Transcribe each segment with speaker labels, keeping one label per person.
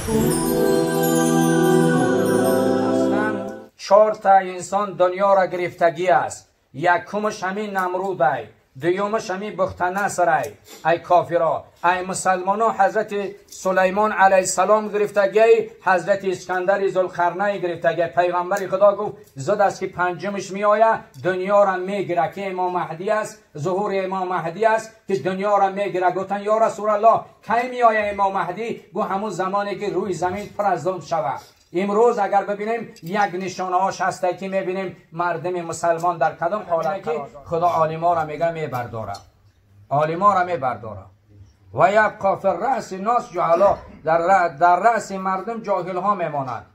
Speaker 1: Чор та инсон дунёро гирифтагӣ аст. Якумаш ҳамин Намрудай, дуюмаш ҳамин Бухтанасрай, ай кофиро, ай мусалмоно ҳазрати Сулаймон алайҳиссалом гирифтагӣ, ҳазрати Искандари Зулқарнай гирифтагӣ. Пайғамбари Худо гуфт зуд аст ки панҷумаш меояд, дунёро мегирад, ки Имом Маҳдӣ аст, зуҳури Имом Маҳдӣ аст, ки дунёро мегирад. Гуфтанд ё Расулаллоҳ, кай меояд Имом Маҳдӣ? Гуфт ҳамун замоне ки рӯи замин пур аз зулм шавад. Имрӯз агар бибинем як нишонаҳош ҳасте ки мебинем мардуми мусалмон дар кадом ҳолат ки Худо олиморо мега мебардора, олиморо мебардора. Ва ябқо фи раъси нос ҷуҳало, дар раъси мардум ҷоҳилҳо мемонанд.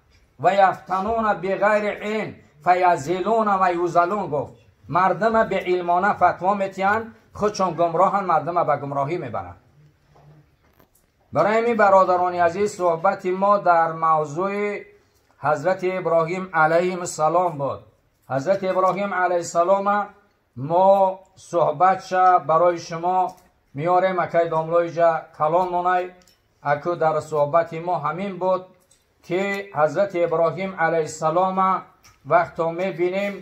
Speaker 1: Ва яфтануна биғайри илм фаязилуна ва юзалун. Гуфт мардума беилмона фатво метиҳанд, худшон гумроҳанд, мардума ба гумроҳӣ мебаранд. Барои ҳамин бародарони азиз, суҳбати мо дар мавзӯи ҳазрати Иброҳим алайҳиссалом буд. Ҳазрати Иброҳим алайҳиссалом мо суҳбатша барои шумо меорем. Акай домлоиҷа калом монай. Аку дар суҳбати мо ҳамин буд ки ҳазрати Иброҳим алайҳиссалом вақто мебинем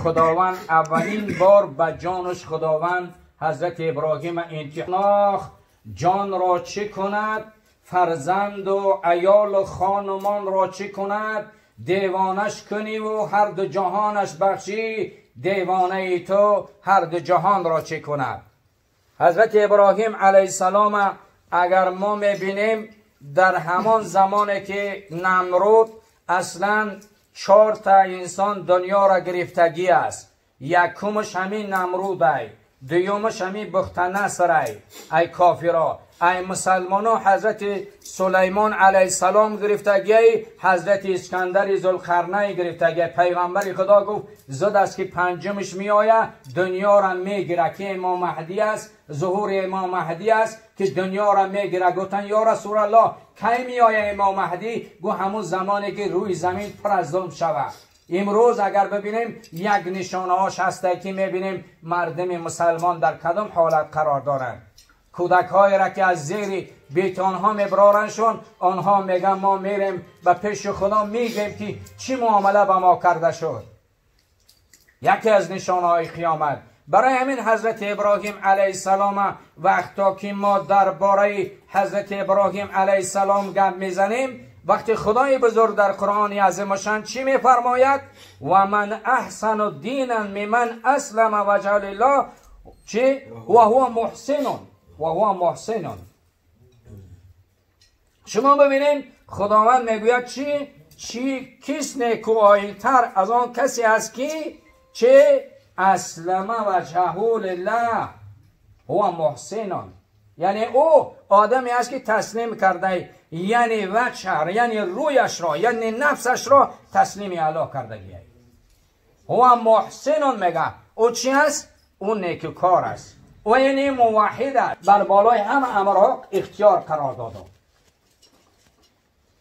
Speaker 1: Худованд аввалин бор ба ҷонаш Худованд ҳазрати Иброҳим имтиҳон ҷонро чӣ кунад, фарзанду аёлу хонумонро чӣ кунад, девонаш куниву ҳарду ҷаҳонаш бахшӣ, девонаи ту ҳарду ҷаҳонро чӣ кунад. ҳазрати Иброҳим алайҳиссалом агар мо мебинем дар ҳамон замоне ки Намруд аслан чор та инсон дунёро гирифтагӣ аст. Якумаш ҳамин Намрудай, дуюмаш ҳамин Бухтанасрай, ай кофиро, ай мусалмоно ҳазрати Сулаймон алайҳиссалом гирифтагӣ, ҳазрати Искандари Зулқарнай гирифтагӣ. Пайғамбари Худо гуфт зуд аст ки панҷумаш меояд, дунёро мегирад, ки Имом Маҳдӣ аст, зуҳури Имом Маҳдӣ аст, ки дунёро мегирад. Гуфтанд ё Расулаллоҳ, кай меояд Имом Маҳдӣ? Гуфт ҳамун замоне ки рӯи замин пур аз зулм шавад. Имрӯз агар бибинем як нишонаҳош ҳасте ки мебинем мардуми мусалмон дар кадом ҳолат қарор доранд. Кӯдакҳоеро ки аз зери бетонҳо мебарорандшон, онҳо мегӯянд мо мерем ба пеши Худо мегӯем ки чӣ муомила ба мо карда шуд. Яке аз нишонаҳои қиёмат. Барои ҳамин ҳазрати Иброҳим алайҳиссалом вақто ки мо дар бораи ҳазрати Иброҳим алайҳиссалом гап мезанем, вақти Худои бузург дар Қуръони азимушшан чӣ мефармояд? Ва ман аҳсану динан миман аслама ваҷҳа лиллоҳ, чӣ? Ва ҳува муҳсинун, ва ҳува муҳсинун. Шумо бибинед Худованд мегӯяд чӣ? Чӣ кис некӯоинтар аз он касе аст ки чӣ? Аслама ваҷҳаҳу лиллоҳ ҳува муҳсинун. Яъне ӯ одаме аст ки таслим карда, яъне ваҷҳ, яъне рӯяшро, яъне нафсашро таслими Аллоҳ кардагӣ. Ҳува муҳсинун мега. Ӯ чӣ аст? Ӯ некӯкор аст. Ӯ яъне муваҳҳид аст. Бар болои ҳама амрҳо ихтиёр қарор додам.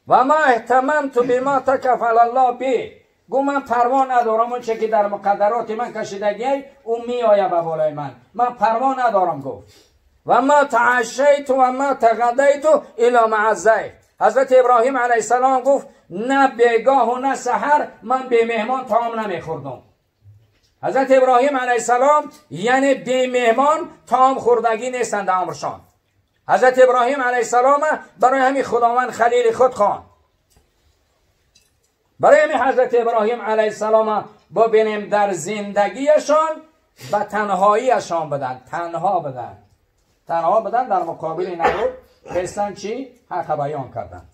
Speaker 1: Ва ма эҳтамамту бима такафала Аллоҳ би. Гӯ ман парво надорам он че ки дар муқаддароти ман кашидагӣ, ӯ меояд ба болои ман. Ман парво надорам гуфт. Ва ма таашшайту ва ма тағаддайту илла маа зайф. Ҳазрати Иброҳим алайҳиссалом гуфт на бегоҳу на саҳар ман бемеҳмон таом намехӯрдам. Ҳазрати Иброҳим алайҳиссалом яъне бемеҳмон таом хӯрдагӣ нестанд дар умршон. Ҳазрати Иброҳим алайҳиссалом барои ҳамин Худованд халили худ хонд. Барои ҳамин ҳазрати Иброҳим алайҳиссалом бибинем дар зиндагиашон ба танҳоиашон буданд, танҳо буданд. Танҳо буданд дар муқобили Намруд хестан чӣ? Ҳаққа баён карданд.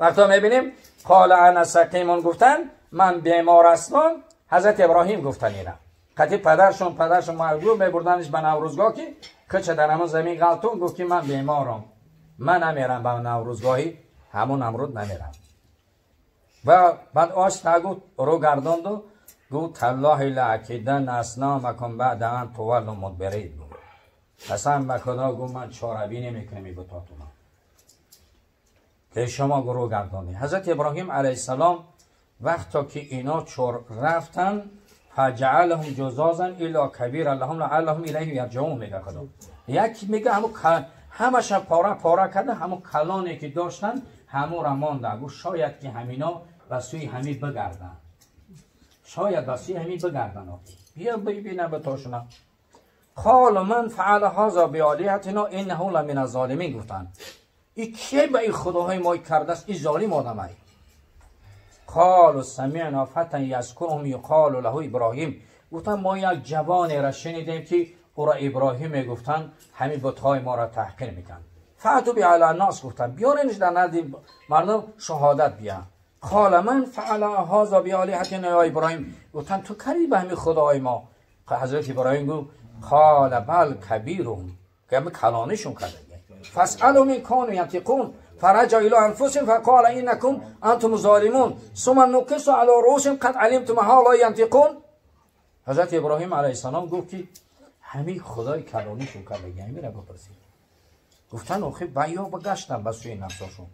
Speaker 1: Вақто мебинем қола ана сақимун гуфтанд ман бемор ҳастам. Ҳазрати Иброҳим гуфтанд ина. Қатъи падаршон маҷбур мебурданиш ба Наврӯзгоҳ ки худша дар ҳамон замин ғалтун гуфт ки ман беморам, ман намерам ба Наврӯзгоҳи ҳамон Намруд намерам. Ва баъд ош та гуфт рӯ гардонду гуфт таллоҳи лаакиданна асномакум баъда ан туваллу мудбирин. قسم به خدا گفت من چاربی نمیکنم این بتاتون که شما گروه گردانی. حضرت ابراهیم علیه السلام وقتا که اینا چور رفتن فجعلهم جزازا الا کبیر لهم لعلهم الیه یرجعون میگه خدا. یک میگه ҳамаша пора пора карда, ҳамон калоне ки доштанд ҳамонро монда. Гуфт шояд ки ҳамино ба сӯи ҳамин бигарданд, шояд ба сӯи ҳамин бигарданд. Бия бибина битошуна. قال من فعل هذا بآلهتنا انه لمن الظالمین. گفتند ای کی به این خداهای ما کرده است؟ این ظالم آدمه. قالوا سمعنا فتى یذکرهم یقال له ابراهیم. گفتن ما یک جوانی را شنیدیم که او را ابراهیم میگفتن، همین بت‌های ما را تحقیر میکن. فأتوا به علی الناس. گفتن بیارینش در نزد مردم شهادت بیا. قال من فعل هذا بآلهتنا یا ابراهیم. گفتن تو کردی به همین خدای ما؟ حضرت ابراهیم گفت قال بل کبیرهم، که همه کلانشون کرده. فاسألهم ان كانوا ينطقون فرجع الى انفسهم فقال انكم انتم الظالمون ثم نكصوا على رؤوسهم قد علمت ما هؤلاء ينطقون. حضرت ابراهیم علیه السلام گفت که همین خدای کلانیشون کرده، همین را بپرسید. گفتن آخه بیا بگشتن به سوی نفساشون.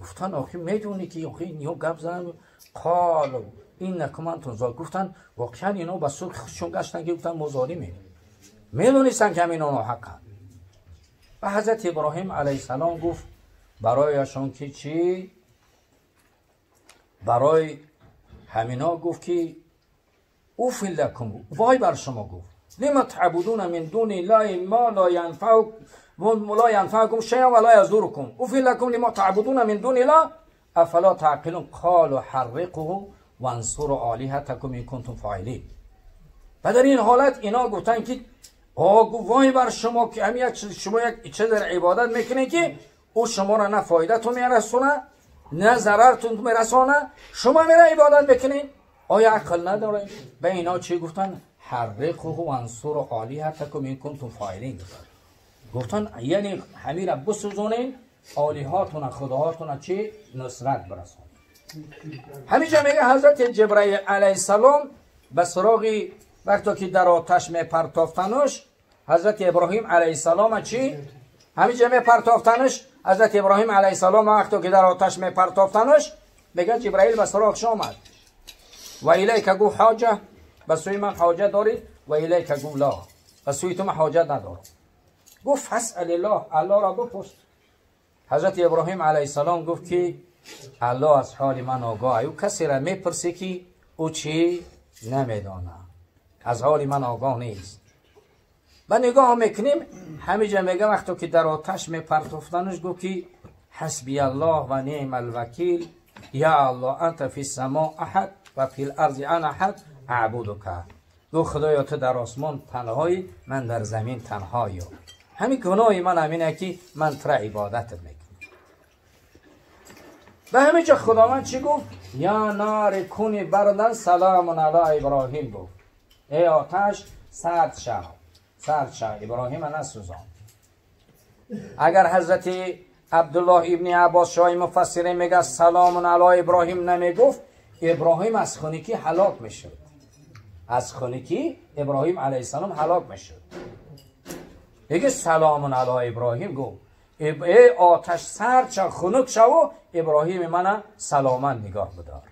Speaker 1: گفتن آخه میدونی که آخه اینها گپ زدن. قالوا انکم انتم ظالمون. گفتن واقعا اینا به سوی خودشون گشتن که گفتن ما ظالمیم، میدونستن که همین اونا حقن. و حضرت ابراهیم علیه السلام گفت برایشان که چی؟ برای همینا گفت که أف لکم، وای بر شما. گفت لما تعبدون من دون الله ما لا ينفعكم شيئا ولا يضركم أف لكم لما تعبدون من دون الله افلا تعقلون قالوا حرقوه وانصروا آلهتكم ان کنتم فاعلین. و در این حالت اینا گفتن که آگو وای بر شما که همین شما یک چیز در عبادت میکنه که او شما را نه فایده تو میرسونه نه ضررتون میرسونه، شما میره عبادت میکنین، آیا عقل نداره؟ به اینا چی گفتن؟ حرقوه وانصروا آلهتکم ان کنتم فاعلین. گفتن یعنی همین را بسوزونین، آلیهاتون خداهاتون چی نصرت برسونین. همینجا میگه حضرت جبرائیل علیه السلام به سراغ وقتی که در آتش میپرتافتنش حضرت ابراهیم علیه السلام چی؟ همینجا میپرتافتنش حضرت ابراهیم علیه السلام وقتی که در آتش میپرتافتنش میگه جبرائیل به سراغش آمد و الیک گو حاجه، به سوی من حاجت داری؟ و الیک گو لا، به سوی تو من حاجت ندارم. گفت فاسأل الله، الله را بپرس. حضرت ابراهیم علیه السلام گفت که الله از حال من آگاه، او کسی را میپرسه که او چی نمیدانه، از حال من آگاه نیست. و نگاه میکنیم همینجا میگه وقتی که در آتش میپرتافتنش گفت که حسبی الله و نعم الوکیل یا الله انت فی السماء احد و فی الارض انا احد اعبدک. گفت خدایا تو در آسمان تنهایی، من در زمین تنهایی. همین گناه من همینه که من تو را عبادت میکنم. و همینجا خداوند چی گفت؟ یا نار کونی بردن سلام علی ابراهیم. گفت ای آتش سرد شو، سرد شو، ابراهیم نسوزان. اگر حضرت عبدالله ابن عباس شاه مفسرین میگه سلام علی ابراهیم نمیگفت، ابراهیم از خنکی هلاک میشد. از خنکی ابراهیم علیه السلام هلاک میشد. دیگه سلام علی ابراهیم گفت ای آتش سرد شو، خنک شو و ابراهیم من سلامت نگاه بدار.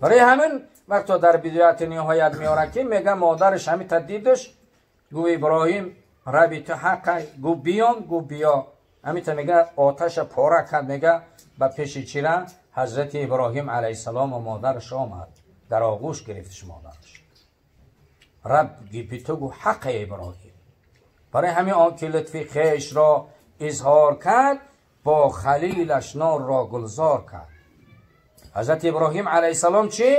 Speaker 1: برای همین وقتا در بدایت نهایت میاره که میگه مادرش همین تدیدش گو ابراهیم ربی تو حق، گو بیام، گو بیا. همین تا میگه آتش پاره کرد، میگه به پیش چیره حضرت ابراهیم علیه السلام و مادرش آمد در آغوش گرفتش مادرش. رب گی تو گو حق ابراهیم. برای همین آن که لطفی خیش را اظهار کرد با خلیلش نار را گلزار کرد. حضرت ابراهیم علیه السلام چی؟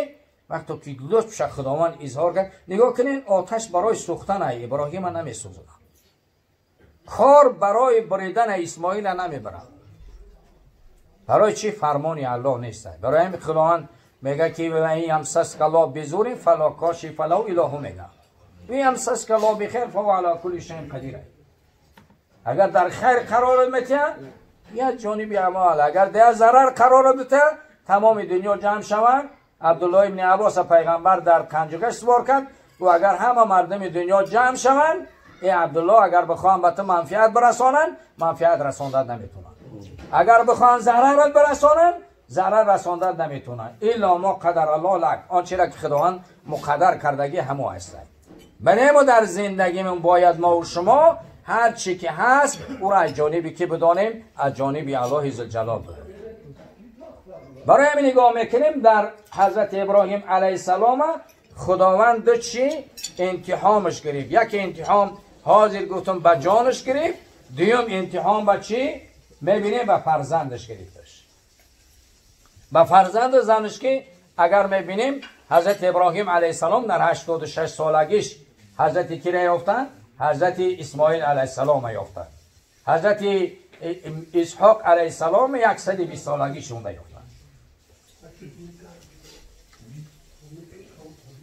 Speaker 1: وقتی که لطفش خداوند اظهار کرد، نگاه کنین آتش برای سوختن ابراهیم نمیسوزد، کار برای بریدن اسماعیل نمیبرد. برای چی؟ فرمانی الله نیست. برای همین خداوند میگه که این یمسسک الله بضر فلا کاشف له الا هو، میگه این یمسسک الله بخیر فهو علی کل شیء قدیر. اگر در خیر قرار میته یا جانب اعمال، اگر در ضرر قرار بده تمام دنیا جمع شوند. عبدالله ابن عباس پیغمبر در قنجقش سوار کرد و اگر همه مردم دنیا جمع شوند، ای عبدالله اگر بخوان به تو منفعت برسانند، منفعت رساندن نمیتونن. اگر بخوان ضرر برسانند، ضرر رساندن نمیتونن. الا ما قدر الله لک، آنچه را که خداوند مقدر کردگی همو هست. برای ما در زندگیمون باید ما و شما هر چی که هست او را از جانبی که بدانیم، از جانب الله ذوالجلال بدانیم. برای همین نگاه میکنیم در حضرت ابراهیم علیه السلام خداوند چی امتحانش گرفت. یک امتحان حاضر گفتم به جانش گرفت، دوم امتحان به چی میبینیم به فرزندش گرفتش، به فرزند زنش که اگر میبینیم حضرت ابراهیم علیه السلام در 86 سالگیش حضرت کی را یافتن؟ حضرت اسماعیل علیه السلام یافتن. حضرت اسحاق علیه السلام 120 سالگیش اونده یافتن.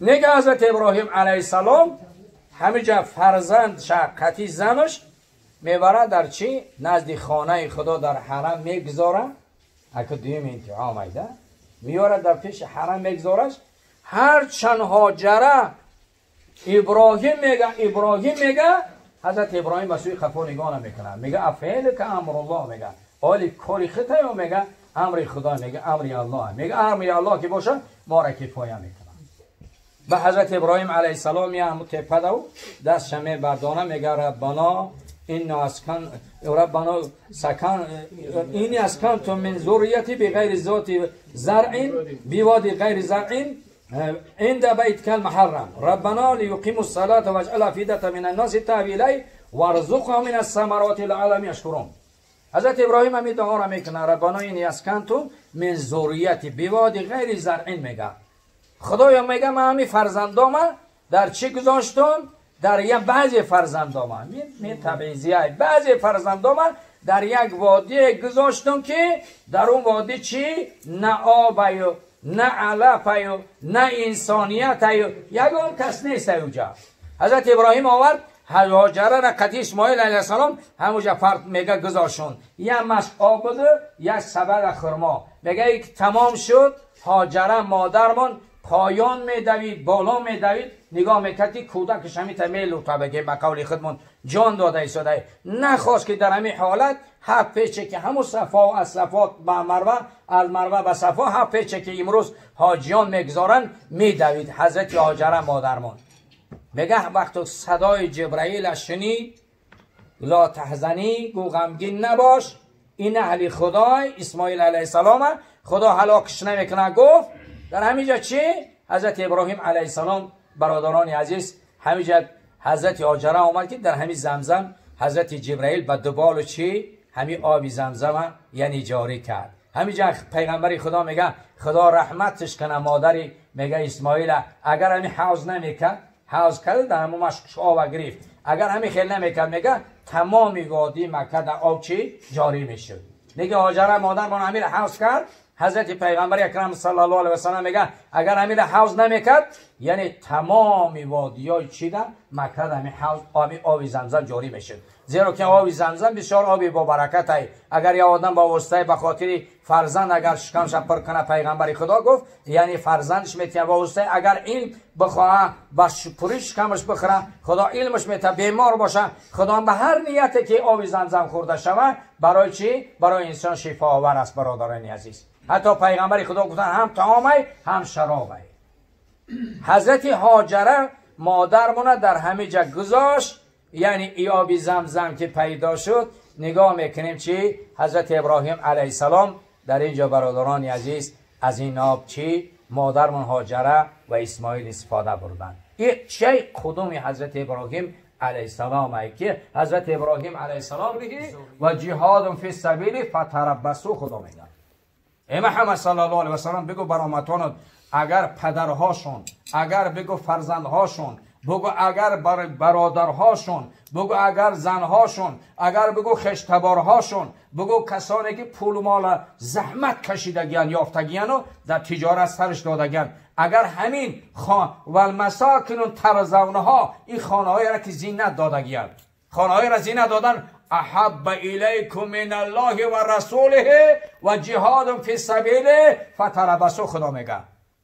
Speaker 1: نگه حضرت ابراهیم علیه السلام همینجا فرزند شقتی زنش میبره در چی؟ نزد خانه خدا در حرم میگذاره. اگه دویم امتحان ایده میاره در پیش حرم میگذارش. هر چند هاجره ابراهیم میگه، ابراهیم میگه، حضرت ابراهیم به سوی خفا نگاه نمیکنه، میگه افعل که امر الله، میگه آلی کاری خطه یا میگه امر خدا، میگه امر الله، میگه امر الله که باشه ما را کفایه میکنه. به حضرت ابراهیم علیه السلام یه همون تپه دو دست شمه بردانه میگه ربنا این اسکن ربنا سکن اینی اسکنت من ذریتی بغیر ذات زرع بوادی غیر زرع عند بيتك المحرم ربنا ليقيموا الصلاة واجعل أفئدة من الناس تهوي إليه وارزقهم من الثمرات لعلهم يشكرون. حضرت ابراهیم هم دعا را میکنه ربنا اینی اسکنت من ذریتی بوادی غیر زرع میگه خدایا میگه من همین فرزندام در چی گذاشتم؟ در یک بعضی فرزندام می تبعیضیه بعضی فرزندام در یک وادی گذاشتم که در اون وادی چی؟ نه آب نه علف نه انسانیت یگان کس نیست اونجا. حضرت ابراهیم آورد هاجره را قطعی اسماعیل علیه السلام همونجا فرد میگه گذاشون یه مشک آب بوده یک سبد خرما. میگه یک تمام شد هاجره مادرمان پایان میدوید بالا میدوید نگاه میکرد که کودکش همین تا میلوته بگه به قول خودمون جان داده ایستاده. نخواست که در همین حالت هفت پیچه که همون صفا و از صفا به مروه از مروه به صفا هفت پیچه که امروز حاجیان میگذارن میدوید حضرت هاجره مادرمان. میگه وقت صدای جبرئیل شنید لا تحزنی گو غمگین نباش این اهل خدای اسماعیل علیه السلام خدا هلاکش نمیکنه. گفت در همینجا چی؟ حضرت ابراهیم علیه السلام برادران عزیز همینجا حضرت هاجره آمد که در همین زمزم حضرت جبرئیل به دوبال چی؟ همین آبی زمزم یعنی جاری کرد. همینجا پیغمبر خدا میگه خدا رحمتش کنه مادری میگه اسماعیل اگر همین حوض نمیکرد حوض کرد در همون مشک آب گرفت اگر همین خیلی نمیکرد میگه تمام وادی مکه در آب چی؟ جاری میشد. میگه هاجره مادر من همین حوض کرد. حضرت پیغمبر اکرم صلی الله علیه و سلم میگه اگر امیر حوض نمیکرد یعنی تمام وادیای چی در مکه در حوض آب زمزم جاری میشد. زیرا که آب زمزم بسیار آبی با برکت ای. اگر یه آدم با واسطه به خاطر فرزند اگر شکمش پر کنه پیغمبر خدا گفت یعنی فرزندش میتونه با واسطه اگر علم بخواه با پوری شکمش بخوره خدا علمش میته بیمار باشه خدا به هر نیتی که آب زمزم خورده شوه برای چی؟ برای انسان شفا آور است برادران عزیز. حتی پیغمبر خدا گفتن هم طعام هم شراب. حضرت هاجره مادرمون در همه جا گذاشت یعنی ای آب زمزم که پیدا شد نگاه میکنیم چی؟ حضرت ابراهیم علیه السلام در اینجا برادران عزیز از این آب چی؟ مادرمون هاجره و اسماعیل استفاده بردن. این چه قدوم حضرت ابراهیم علیه السلام ای که حضرت ابراهیم علیه السلام میگه و جهاد فی سبیل فتربصوا خدا میگه ای محمد صلی الله علیه و سلم بگو برامتانت اگر پدرهاشون اگر بگو فرزندهاشون بگو اگر برادرهاشون بگو اگر زنهاشون اگر بگو خویشتبارهاشون بگو کسانی که پول و مال زحمت کشیدگیان یافتگیان و در تجارت سرش دادگیان اگر همین و المساکن ترزونها این خانه های را که زینت دادگیان خانه های را زینت دادن احب الیکم من الله و رسوله و جهاد فی سبیله فتربصوا خدا میگه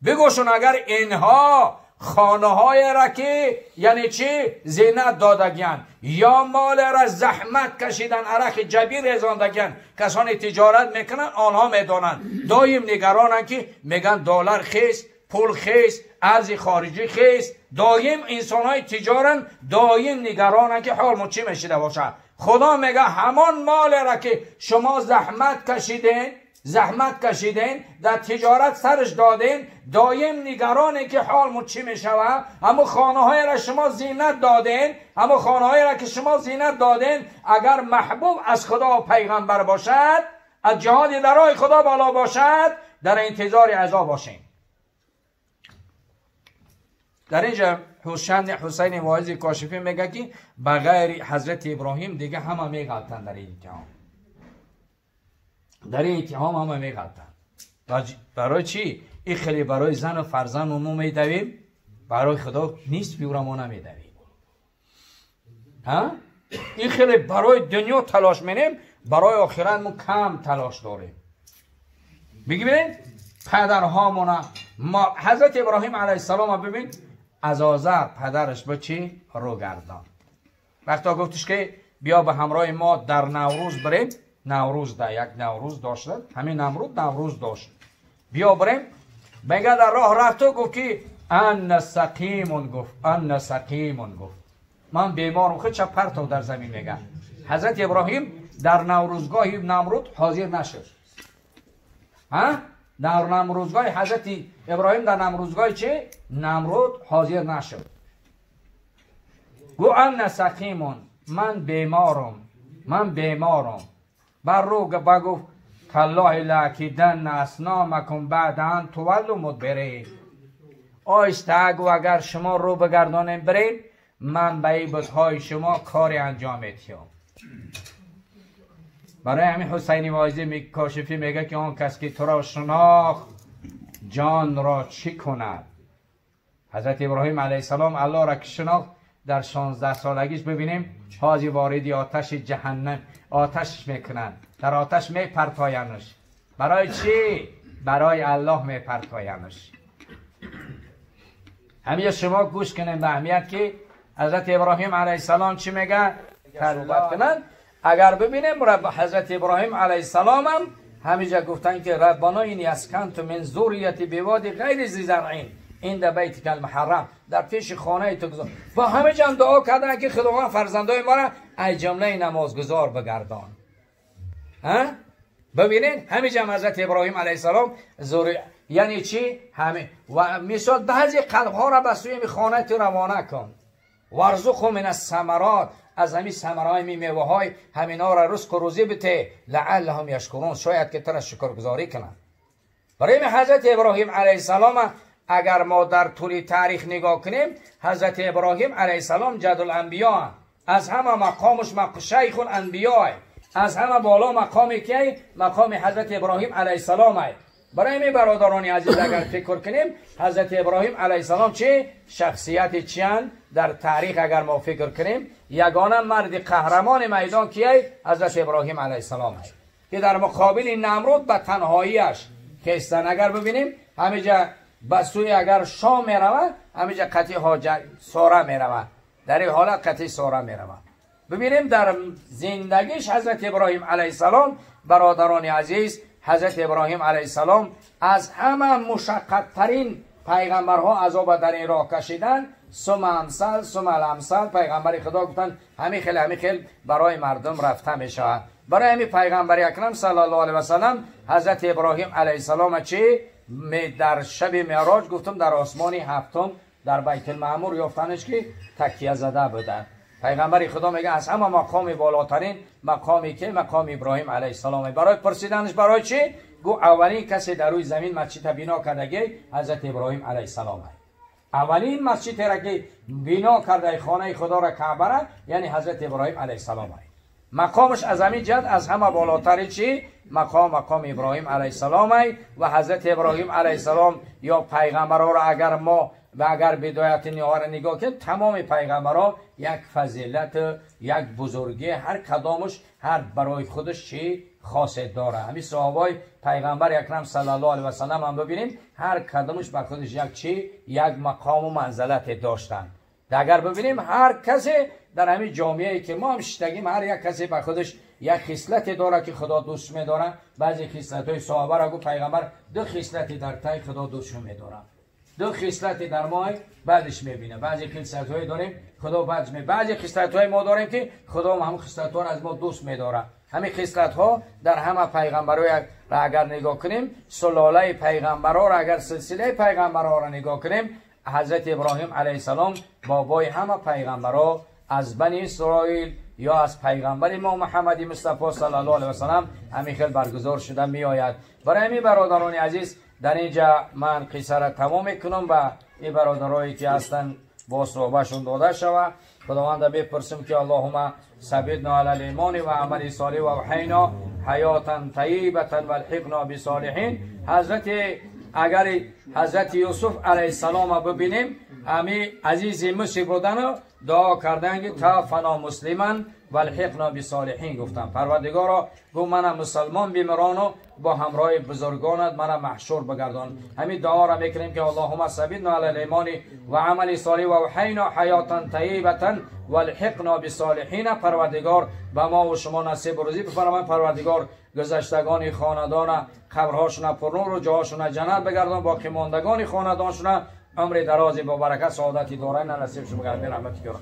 Speaker 1: بگوشون اگر اینها خانه های را که یعنی چی؟ زینت دادگیان یا مال را زحمت کشیدن عرق جبین ریزاندگیان کسانی تجارت میکنن آنها میدانند دایم نگرانن که میگن دلار خیز پول خیز ارز خارجی خیست. دایم انسان های تجارن دایم نگرانن که حال ما چی میشیده باشه. خدا میگه همان مال را که شما زحمت کشیدین در تجارت سرش دادین، دایم نگرانه که حال ما چی میشوه. اما خانه های را شما زینت دادین، اما خانه های را که شما زینت دادین، اگر محبوب از خدا و پیغمبر باشد، از جهاد در راه خدا بالا باشد، در انتظار عذاب باشین. در اینجا حسین واعظ کاشفی میگه که بغیر حضرت ابراهیم دیگه همه میغلطن در این اتهام. در این اتهام همه میغلطن. برای چی؟ این خیلی برای زن و فرزند ما میدویم، برای خدا نیست بیورا ما نمیدویم. ها؟ این خیلی برای دنیا تلاش می‌کنیم، برای آخرت ما کم تلاش داریم. ببینید پدرهامون، ما حضرت ابراهیم علیه السلام ببین از آذر پدرش با چی رو گردان. وقتا گفتش که بیا به همراه ما در نوروز بریم، نوروز ده یک نوروز داشت، همین نمرود نوروز داشت، بیا بریم. میگه در راه رفت و گفت که ان سقیمون، گفت ان سقیمون، گفت من بیمارم، خود چه پرتو در زمین. میگه حضرت ابراهیم در نوروزگاه نمرود حاضر نشد. ها؟ در نمروزگاه حضرت ابراهیم در نمروزگاه چه؟ نمرود حاضر نشد. گو ان سقیمون، من بیمارم، من بیمارم. بر رو گفت تالله لأکیدن اصنامکم بعد ان تولوا مدبرین. آیسته گو اگر شما رو بگردانیم بریم، من به این بت‌های شما کاری انجام میدم. برای همین حسینی واعظ کاشفی میگه که آن کس که تو را شناخت جان را چی کند. حضرت ابراهیم علیه السلام الله را که شناخت در 16 سالگیش ببینیم حاجی وارد آتش جهنم آتش میکنند، در آتش میپرتاینش. برای چی؟ برای الله میپرتاینش. همین شما گوش کنین به اهمیت که حضرت ابراهیم علیه السلام چی میگه صحبت کنن. اگر ببینیم رب حضرت ابراهیم علیه السلام هم همینجا گفتن که ربنا اینی اسکنت من ذریتی بواد غیر ذی زرع عند بیتک المحرم، در پیش خانه تو گذار. و همه جا دعا کردن که خداوند فرزندای ما را از جمله نمازگزار بگردان. ها ببینین همینجا حضرت ابراهیم علیه السلام یعنی چی؟ همه و مثال بعضی قلب ها را به سوی خانه تو روانه کن، وارزقهم من الثمرات، از همین ثمرهای می میوه های همینا را رزق و روزی بده، لعلهم یشکرون، شاید که تر شکرگزاری کنند. برای حضرت ابراهیم علیه السلام اگر ما در طول تاریخ نگاه کنیم، حضرت ابراهیم علیه السلام جد الانبیا، از همه مقامش شیخ الانبیا، از همه بالا مقامی که مقام حضرت ابراهیم علیه السلام. برای می برادران عزیز اگر فکر کنیم حضرت ابراهیم علیه السلام چه شخصیت چیان در تاریخ اگر ما فکر کنیم، یگانه مرد قهرمان میدان کیه؟ حضرت ابراهیم علیه السلام که در مقابل نمرود به تنهاییش خیستن. اگر ببینیم همینجا به سوی اگر شام میروه، همینجا قطعی حاجر ساره میروه، در این حالت قطعی ساره میروه. ببینیم در زندگیش حضرت ابراهیم علیه السلام برادران عزیز، حضرت ابراهیم علیه السلام از همه مشقت ترین پیغمبرها عذاب در این راه کشیدن. ثم امثل ثم الامثل، پیغمبر خدا گفتن همین خیلی همین خیلی برای مردم رفته میشه. برای همین پیغمبر اکرم صلی الله علیه و سلم حضرت ابراهیم علیه السلام چی در شب معراج گفتم در آسمان هفتم در بیت المعمور یافتنش که تکیه زده بوده. پیغمبر خدا میگه از همه مقام بالاترین مقامی که مقام ابراهیم علیه السلام. برای پرسیدنش برای چی؟ گو اولین کسی در روی زمین مسجد بنا کردگی حضرت ابراهیم علیه السلام. اولین مسجد را که بنا کرده خانه خدا را کعبه را، یعنی حضرت ابراهیم علیه السلام. مقامش از همین جهت از همه بالاتر چی؟ مقام ابراهیم علیه السلام. و حضرت ابراهیم علیه السلام یا پیغمبرها را اگر ما و اگر بدایت نهار نگاه کنیم، تمام پیغمبرها یک فضیلت، یک بزرگی، هر کدامش هر برای خودش چی خاصیت داره. همین صحابای پیغمبر اکرم صلی الله علیه و سلم هم ببینیم هر کدامش بر خودش یک چی، یک مقام و منزلت داشتن. اگر ببینیم هر کسی در همین جامعه که ما هم شتگیم، هر یک کسی بر خودش یک خصلت داره که خدا دوست می‌داره. بعضی خصلت‌های صحابه را گفت پیغمبر دو خصلتی در تای خدا دوست می‌داره. Ду хислати дар мо баъдش میبینه. بعضی خصلت‌های داریم خدا بعدش می، بعضی خصلت‌های ما داریم که خدا هم خصلت‌ها از ما دوست می‌داره. همین خصلت‌ها در همه پیغمبرای را اگر نگاه کنیم، سلاله پیغمبرا را اگر سلسله پیغمبرا را نگاه کنیم، حضرت ابراهیم علیه السلام بابای همه پیغمبرا از بنی اسرائیل یا از پیغمبر ما محمد مصطفی صلی الله علیه و سلم همین خیل برگزار شده می آید. برای همین برادران عزیز در اینجا من قصه را تمام میکنم و این برادرایی که هستن با صحبتشون داده شوه. خداوند بپرسیم که اللهم ثبتنا علی الایمان و عمل صالح و اوحینا حیاتا طیبه و الحقنا بصالحین. حضرت اگر حضرت یوسف علیه السلام ببینیم، امی عزیز مصر بودن دعا کردن که تا فنا مسلمان و الحقنا بصالحین گفتن. پروردگارا گو من مسلمان بمیرانو با همراه بزرگانت من محشور بگردان. همین دعا را میکنیم که اللهم ثبتنا علی الایمان و عمل صالح و اوحینا حیاتا طیبه و الحقنا بصالحین. پروردگار به ما و شما نصیب روزی بفرمایید. پروردگار گذشتگان خاندان قبرهاشون پرنور و جاهاشون جنت بگردان، باقی ماندگان خاندانشون عمر درازی با برکت سعادتی دارین نصیب شما بگردان. رحمت کنه.